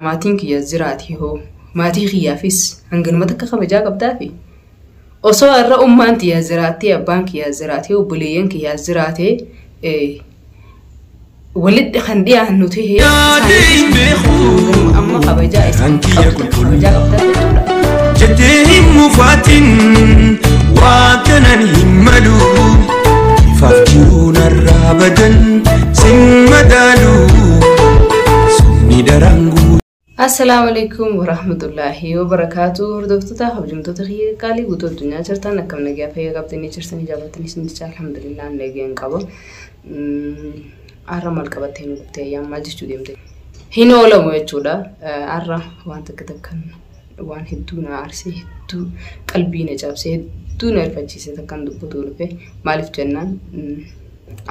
Maatiin kiyya as jiraate hoo maatii kiyyaafis hanganuma takka kabajaa qabdaafi? Osoo har'a ummaan tiyya as jiraattee abbaan kiyya as jiraatee obboleeyyan kiyya as jiraatee walitti kan dhiyaannu ta'ee Yaadee hin beeku. hanganuma amma kabajaa isaan Kan kiyya qabdu kabajaa qabdaa jechuudha. Jettee hin mufaatin waa kanan hin malu. Ifaaf jiruu narraa badan sin madaalu. Sumni daraan guutuu. Assalaamu alaikum warahmatullaahi wabarakaatu. Hordoftoota kabajamtoota kiyya qaalii guutuu addunyaa jirtan akkam nagaa fayyaa qabdanii jirtanii jaalatanii isin jecha alhamdulillah nagaan qaba. Har'a maal qabattee nu dhuftee ayyaan maal jechuu deemte? Hin oolamu jechuudha. Har'a waan takka takkan waan hedduu na aarsee hedduu qalbii na cabsee hedduu na rifachiise takkan dubbatu dhufe maaliif jennaan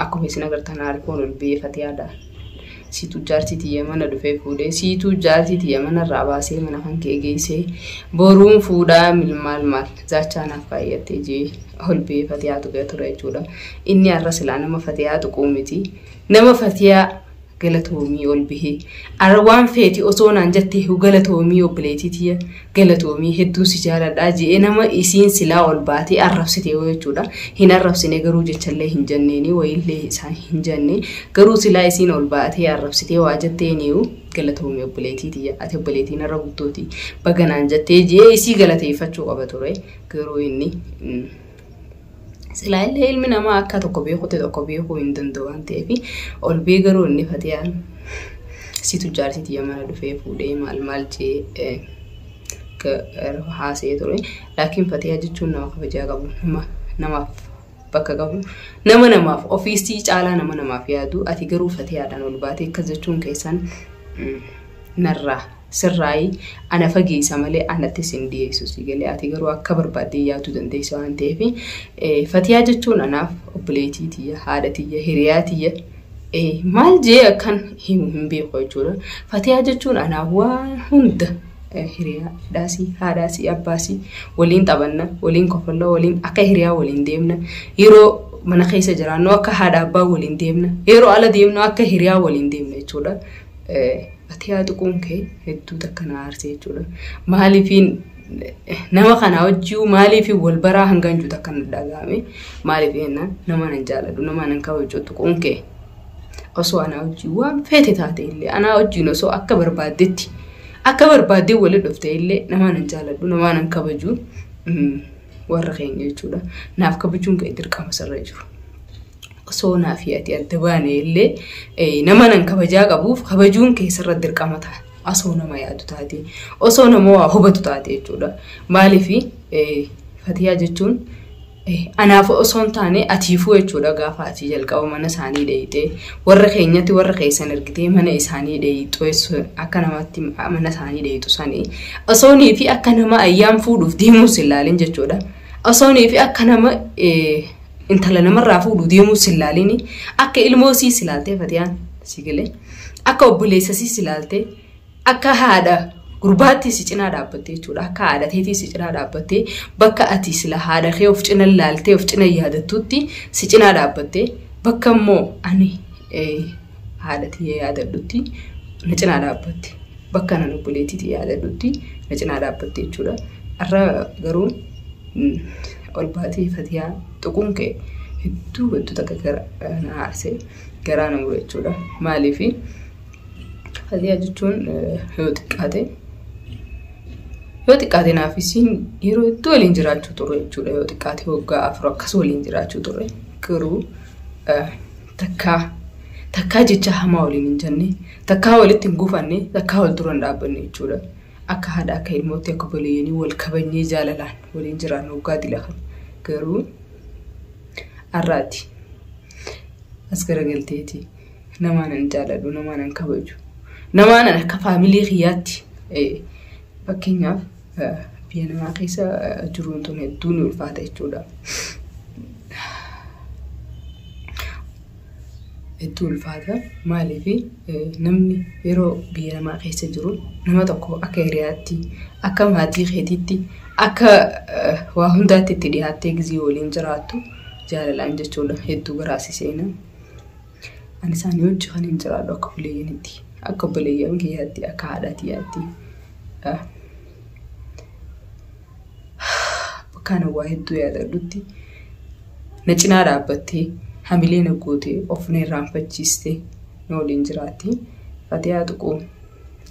akkuma isin agartan aarifoon ol biyya fatiyaadha. Siituu jaartii tiyya mana dhufee fuudhee siituu jaartii tiyya mana irraa baasee mana kan kee geessee boruun fuudhaa maal maal zaachaa naaf baay'attee jee ol biyya fatiyaa tuqee ture jechuudha. Inni har'a silaa nama fatiyaa tuquu miti. Nama fatiyaa galatoomii ol bihee arra waan feeti osoo naan jettee galatoomii obboleettii tiyya galatoomii hedduu si jaaladhaa je'ee nama isiin silaa ol baatee arrabsite yoo jechuudha. Hin arrabsine garuu jechallee hin jenneeni wayiillee isaan hin jenne garuu silaa isiin ol baatee arrabsitee waa jetteeniyu galatoomii obboleettii tiyya ati obboleettiin irra guddooti baga naan jettee je'ee isii galateeffachuu qaba ture garuu inni silaa illee ilmi namaa akka tokko beekutti tokko beekuu hin danda'u waan ta'eef ol bee garuu inni fatiyaan situ jaartii tiyya mana dhufee fuudhee maal maal jee haasa'ee ture. Laakiin fatiyaa jechuun nama kabajaa qabu nama namaaf bakka qabu nama namaaf ofiisii caalaa nama namaaf yaadu ati garuu fatiyaadhaan ol baatee akkas jechuun keessan narraa sirraayii ana fageessa malee anatti sin dhiyeessu si galee ati garuu akka barbaaddee yaaduu dandeessa waan ta'eef fatiyaa jechuun anaaf obboleettii tiyya haadha tiyya hiriyaa tiyya maal jee akkan himu hin beeku jechuudha. Fatiyaa jechuun anaaf waan hunda hiriyaadhaasii haadhaasii abbaasii waliin taphanna waliin kofalla waliin akka hiriyaa waliin deemna yeroo mana keessa jiraannu akka haadha abbaa waliin deemna yeroo ala deemnu akka hiriyaa waliin deemna jechuudha. Fatiyaa tuquun kee hedduu takka na aarsee jechuudha. Maaliifiin nama kana wajjin maaliifiin wal baraa hangaan jiru takka na dhagahame maaliif jennaan nama nan jaaladhu nama nan kabaju tuquun kee osoo anaa wajjin waan feete taate illee anaa wajjin osoo akka barbaaddetti akka barbaaddee waliin dhufte illee nama nan jaaladhu nama nan kabaju warra keenya jechuudha. Naaf kabajuun kee dirqama sirra jiru. Osoo naaf ati adda baane illee nama nan kabajaa qabuuf kabajuun kee sirra dirqama ta'a. Osoo nama yaadu taate osoo nama waa hubatu taate jechuudha. Maaliif fatiyaa jechuun anaaf osoo hin taane atiifuu jechuudha gaafa ati jalqaba mana isaanii dheeyitee warra keenyatti warra keessan ergitee mana isaanii dheeyixu akka namaatti mana isaanii dheeyitu sanii osoonii fi akka nama ayyaan fuudhuuf deemuus hin laalin jechuudha. Osoonii fi akka nama intala namarraa fuudhuu deemuus hin laalin akka ilmoo siis ilaaltee fatiyaan si galee akka obboleessa siis ilaaltee akka haadha gurbaatti si cinaa dhaabbattee jechuudha. Akka haadha teetii si cinaa dhaabbattee bakka ati sila haadha kee of cina laaltee of cina yaadattutti si cinaa dhaabbattee bakka immoo ani haadha tiyya yaadadhutti na cinaa dhaabbatte. Bakka nan obboleettii tiyya yaadadhutti na cinaa dhaabbatte jechuudha. Har'a garuu ol baatee fatiyaa tuquun kee hedduu hedduu takka gara na aarsee garaa na mure jechuudha. Maaliif fatiyaa jechuun yoo xiqqaate naaf isiin yeroo hedduu waliin jiraachuu turre jechuudha. Yoo xiqqaate waggaa 4 akkas waliin jiraachuu turre garuu takkaa jecha hamaa waliin hin jenne takkaa walitti hin gufanne takkaa wal dura hin dhaabbanne jechuudha. Akka haadha akka ilmootti akka obboleeyyanii wal kabajnee jaalalaan waliin jiraannu waggaa dila kana garuu har'aati as garagalteeti namaa nan jaaladhu namaa nan kabaju namaa nan akka faamilii kiyyaatti fakkeenyaaf biyya namaa keessa jiruun tun hedduu ni ulfaata jechuudha. Hedduu ulfaata maaliif namni yeroo biyya namaa keessa jiru nama tokko akka hiriyaatti akka maatii keetiitti akka waa hundaatti itti dhiyaattee gizii waliin jiraattu jaalalaan jechuudha hedduu garaasi seena. Ani isaanii wajji kan hin jiraadhu akka obboleeyyanitti Akka obboleeyyan kiyyaatti akka haadha tiyyaatti. Bakka ana waa hedduu yaadadhutti na cinaa dhaabbattee hamilee na gootee of na irraanfachiistee na waliin jiraatti. Fatiyaa tuquu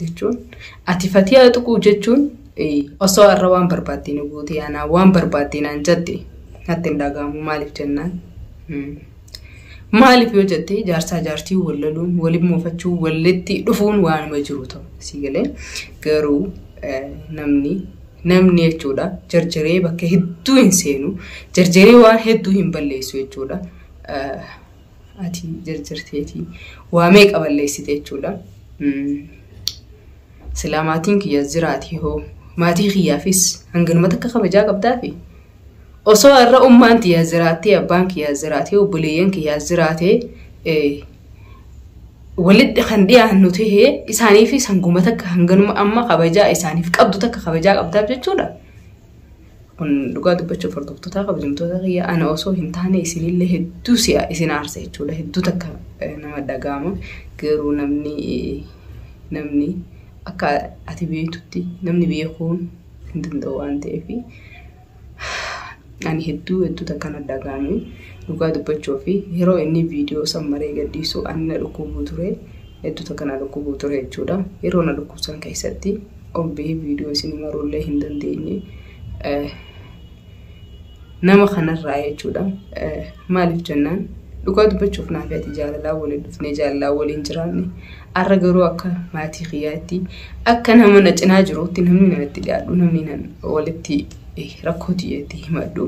jechuun ati fatiyaa tuquu jechuun osoo har'a waan barbaaddee na gootee anaa waan barbaaddee naan jette natti hin dhaga'amu maaliif jennaan. Maaliif yoo jette jaarsaa jaartii wal loluun waliin moofachuu walitti dhufuun waanuma jiru ta'u si galee garuu namni namni jechuudha jarjaree bakka hedduu hin seenu jarjaree waan hedduu hin balleessu jechuudha. Ati jarjarteetii waa meeqa balleessite jechuudha. Silaa maatiin kiyyaas jiraate hoo maatii kiyyaafis hanganuma takka kabajaa qabdaafi. Osoo har'a ummaan tiyyaas jiraattee abbaan kiyyaas jiraatee obboleeyyan kiyyaas jiraatee walitti kan dhiyaannu tahee isaaniifis hanguma takka hanganuma amma kabajaa isaaniif qabdu takka kabajaa qabdaaf jechuudha. Kun dhugaa dubbachuuf hordoftoota kabajamtoota kiyya ana osoo hin taane isinillee hedduu si'a isin aarsa jechuudha. Hedduu takka nama dhaga'ama. Garuu namni namni akka ati beektutti namni beekuun hin danda'u waan ta'eef ani hedduu hedduu takka na dhaga'ame dhugaa dubbachuu fi yeroo inni viidiyoo san maree gadhiisu ani na dhukkubuu ture hedduu takka na dhukkubuu ture jechuudha. Yeroo na dhukkubsan keessatti ol bahee viidiyoo isin maruullee hin dandeenye nama kanarraa jechuudha. Maaliif jennaan dhugaa dubbachuuf naaf ati jaalalaa waliin dhufnee jaalalaa waliin jiraanne har'a garuu akka maatii kiyyaatti akka nama na cinaa jiruutti namni natti dhiyaadhu namni nan walitti rakkoo tiyyeetti himadhu.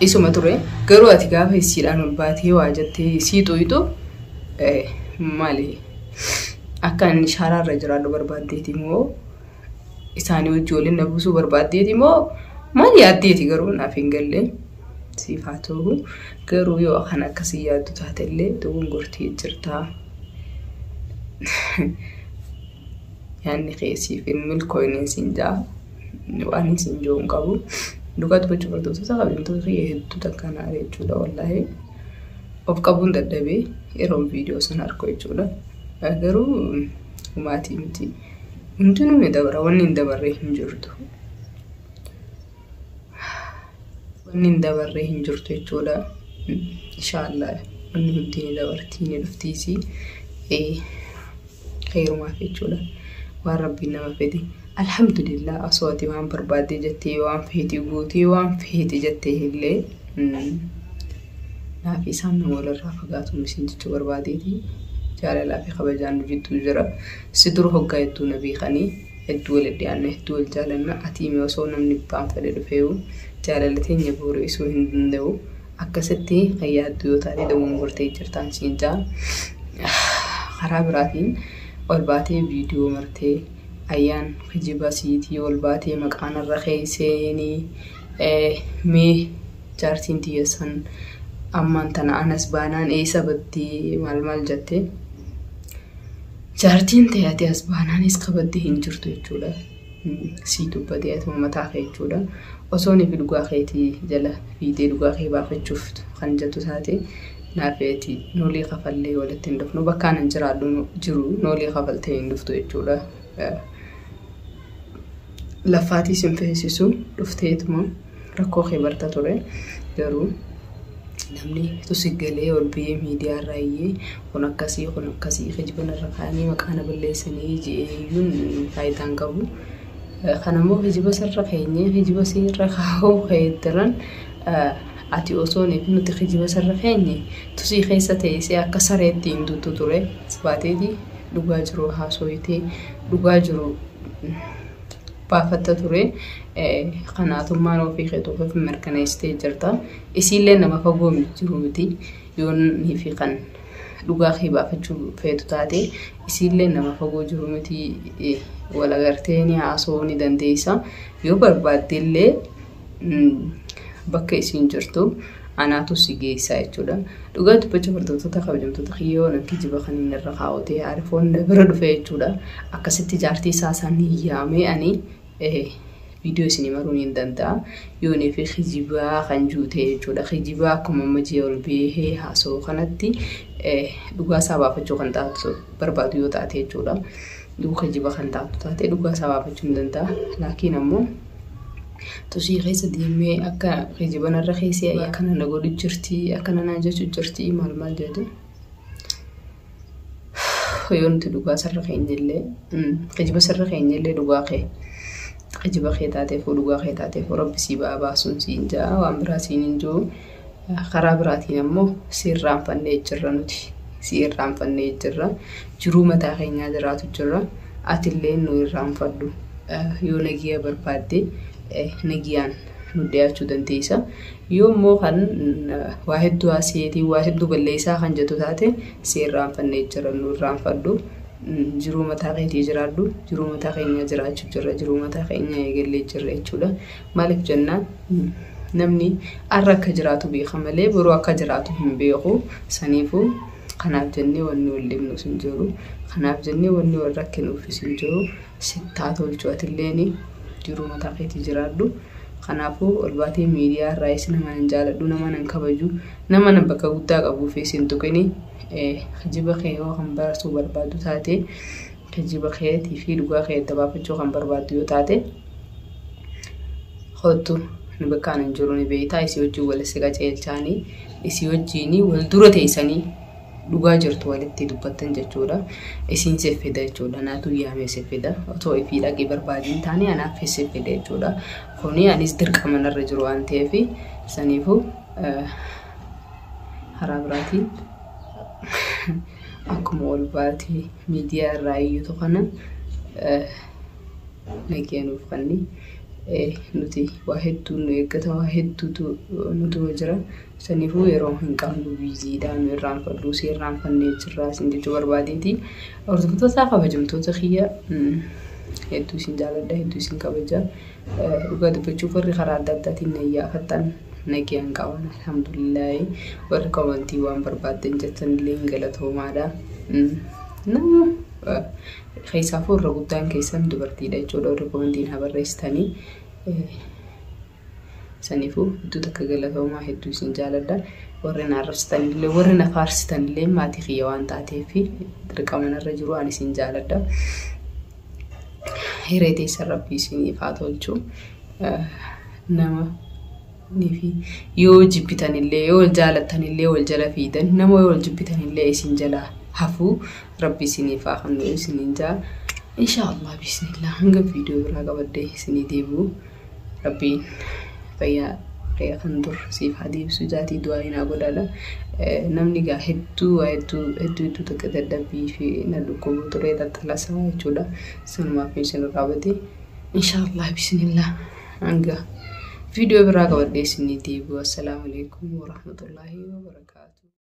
Isuma ture garuu ati gaafa isiidhaan ol baatee waa jettee isii xuyixu maali akka inni shaaraarra jiraadhu barbaaddeeti moo isaanii wajji waliin na buusuu barbaaddeeti moo maal yaaddeeti garuu naaf hin galle siif haa ta'u garuu yoo kan akkasii yaaddu taatellee dogongortee jirtaa. Yaadni kee siif hin milkooyne siin ja'a waan siin jiru hin qabu. Dhugaa dubbachuuf hordoftoota kabajamtoota kiyya hedduu takka na jechuudha wallaahi. Of qabuun dadhabee yeroon viidiyoo sana argu jechuudha. Garuu humaatii miti. Hundinuu ni dabara wanni hin dabarree hin jirtu. Wanni hin dabarree hin jirtu jechuudha. Inshaallah wanni hundi ni dabartii ni dhuftiisi. Khayrumaaf jechuudha. Waan rabbiin nama fedhe. Alhamdulillah osoo ati waan barbaadde jettee waan feeti guutee waan feeti jettee illee naaf isaan nama walirraa fagaatu misin jechuu barbaadeeti. Jaalalaa fi kabajaan nu jidduu jira. Si dura hoggaa hedduu na beekanii hedduu wal dhiyaanna hedduu wal jaalanna ati hime osoo namni baan fedhe dhufeeyu jaalala teenya boori'isuu hin danda'u. Akkasitti kan yaaddu yoo taate dogongortee jirtaan siin jaa. Karaa biraatiin ol baatee viidiyoo martee ayyaan kijiba siitii ol baatee maqaan irra keesseenii mee jaartiin tiyya san ammaan tana anas baanaan eessa baddee maal maal jettee jaartiin ta'e ati as baanaanis qabaddee hin jirtu jechuudha. Sii dubbatee ati mataa kee jechuudha. Osoo ni fi dhugaa keetii jala fiixee dhugaa kee baafachuuf kan jettu taate naafeeti noolii kafallee walitti hin dhufnu bakkaan hin jiraadhu jiru noolii kafaltee hin dhuftu jechuudha. Laffaatii sin feesisu dhufteetuma rakkoo kee barta ture garuu namni tusi galee ol ba'ee miidiyaa irraa iyyee kun akkasii kun akkasii kijiban irra kaa'anii maqaa na balleessanii je'eeyyuun faayidaa hin qabu. Kanammoo kijiba sirra keenyee kijiba sirra kaa'uu keeddaran ati osoo nuti kijiba sirra keenye tusii keessa teessee akka sareetti hin duttu ture baateeti dhugaa jiru haasooyitee dhugaa jiru baafatta ture kanaatummaan ofii keetuuf of mirkaneessitee jirta. Isiillee nama fagoo jiru miti yoon fi kan dhugaa kee baafachuu feetu taate isiillee nama fagoo jiru miti wal agartee ni haasa'uu ni dandeessa. Yoo barbaadde illee bakka isiin jirtu anaatu si geessa jechuudha. Dhugaa dubbachuu hordoftoota kabajamtoota kiyyoo nan kijiba kan inni irra kaawwatee arifoon bira dhufe jechuudha. Akkasitti jaartii isaa san yaamee ani Viidiyoo isinii maruun hin danda'a. Yoonii fi kijibaa kan jiru ta'e jechuudha. Kijibaa akkuma amma ji'a ol bahee haasa'u kanatti dhugaa isaa baafachuu kan taatu barbaadu yoo taate jechuudha. Yoo kijiba kan taatu taate dhugaa isaa baafachuu hin danda'a. Laakiin ammoo tosii keessa deemee akka kijiba narra keessee akkana na godhu jirti akkana naan jechuu jirti maal maal jedhu. Yoo nuti dhugaa sarara keenya illee kijiba sarara keenya illee dhugaa kee kijiba kee taateefuu dhugaa kee taateefuu rabbi sii ba'aa baasuun siin ja'a waan biraa siin hin jiru. Karaa biraatiin ammoo si irraanfannee jirra nuti. Si irraanfannee jirra. Jiruu mataa keenyaa jiraatu jirra. Atillee nu irraanfadhu. Yoo nagiya barbaadde nagiyaan nu dhiyaachuu dandeessa. Yoo immoo kan waa hedduu haasa'eetii waa hedduu balleessaa kan jettu taate si irraanfannee jirra nu irraanfadhu. Jiruu mataa keetii jiraadhu. Jiruu mataa keenyaa jiraachuu jirra. Jiruu mataa keenyaa eegallee jirra jechuudha. Maaliif jennaan namni har'a akka jiraatu beeka malee boruu akka jiraatu hin beeku. Saniifuu kanaaf jennee wanni wal dhibnuus hin jiru. Kanaaf jennee wanni wal rakkinuufis hin jiru. Sittaa tolchu atilleen jiruu mataa keetii jiraadhu. Kanaafuu ol baatee miidiyaa irraayis nama nan jaaladhu, nama nan kabaju, nama nan bakka guddaa qabuufis hin tuqini. Kijiba kee yoo kan baasuu barbaaddu taate kijiba keetii fi dhugaa kee adda baafachuu kan barbaaddu yoo taate kottu nu bakkaan hin jiru ni beektaa isii wajjin wal si qajeelchaanii isii wajjin wal dura teessanii dhugaa jirtu walitti dubbattan jechuudha. Isiin siif fida jechuudha. Naatu yaamee siif fida. Otoo ifii dhaqee barbaadiin taane anaaf siif fida jechuudha. Kuni anis dirqama narra jiru waan ta'eef saniifuu karaa biraatiin akkuma ol baatee miidiyaa irraa iyyatu kana nagaya nuuf kenni. Nuti waa hedduu nu eeggata waa hedduutu nu dura jira. Saniifuu yeroo hin qabnu biiziidha nu irraanfadhu si irraanfannee jirra isin jechuu barbaadeeti. Hordoftoota kabajamtoota kiyya hedduu isin jaaladha hedduu isin kabaja. Dhugaa dubbachuuf warri karaa adda addaatiin na iyyaafattan nagayaan qaban alhamdulillaahi. Warri komantii waan barbaaddan jettan illee galatoomaadha. Nama keessaafuu irra guddaan keessan dubartiidha jechuudha warri komantiin haa barreessitanii. Saniifuu hedduu takka galatoomaa hedduu isin jaaladha. Warri na arrabsitanillee warri na faarsitanillee maatii kiyya waan taateef dirqama narra jiru ani isin jaaladha. Hiree teessan rabbii isiniif haa tolchu. Nama fi yoo jibbitanillee yoo wal jaalattanillee wal jala fiidan nama yoo wal jibbitanillee isin jala hafuu rabbi isiniif haa kennu isiniin jaa. Inshaallah bismillah hanga viidiyoo biraa qabadhee isinii deebi'u rabbiin fayyaa kan dur siif haa deebisu jaatii du'aa hinaa godhaadha. Namni gaa hedduu waa hedduu hedduu hedduu takka dadhabbii fi na dhukkubu ture tattalasaa jechuudha. Sanumaaf isin irraa bade. Inshaallah bismillah hanga viidiyoo biraa qabadhee isinii deebi'u. Assalaamu alaikum warahmatullaahi wabarakaatu.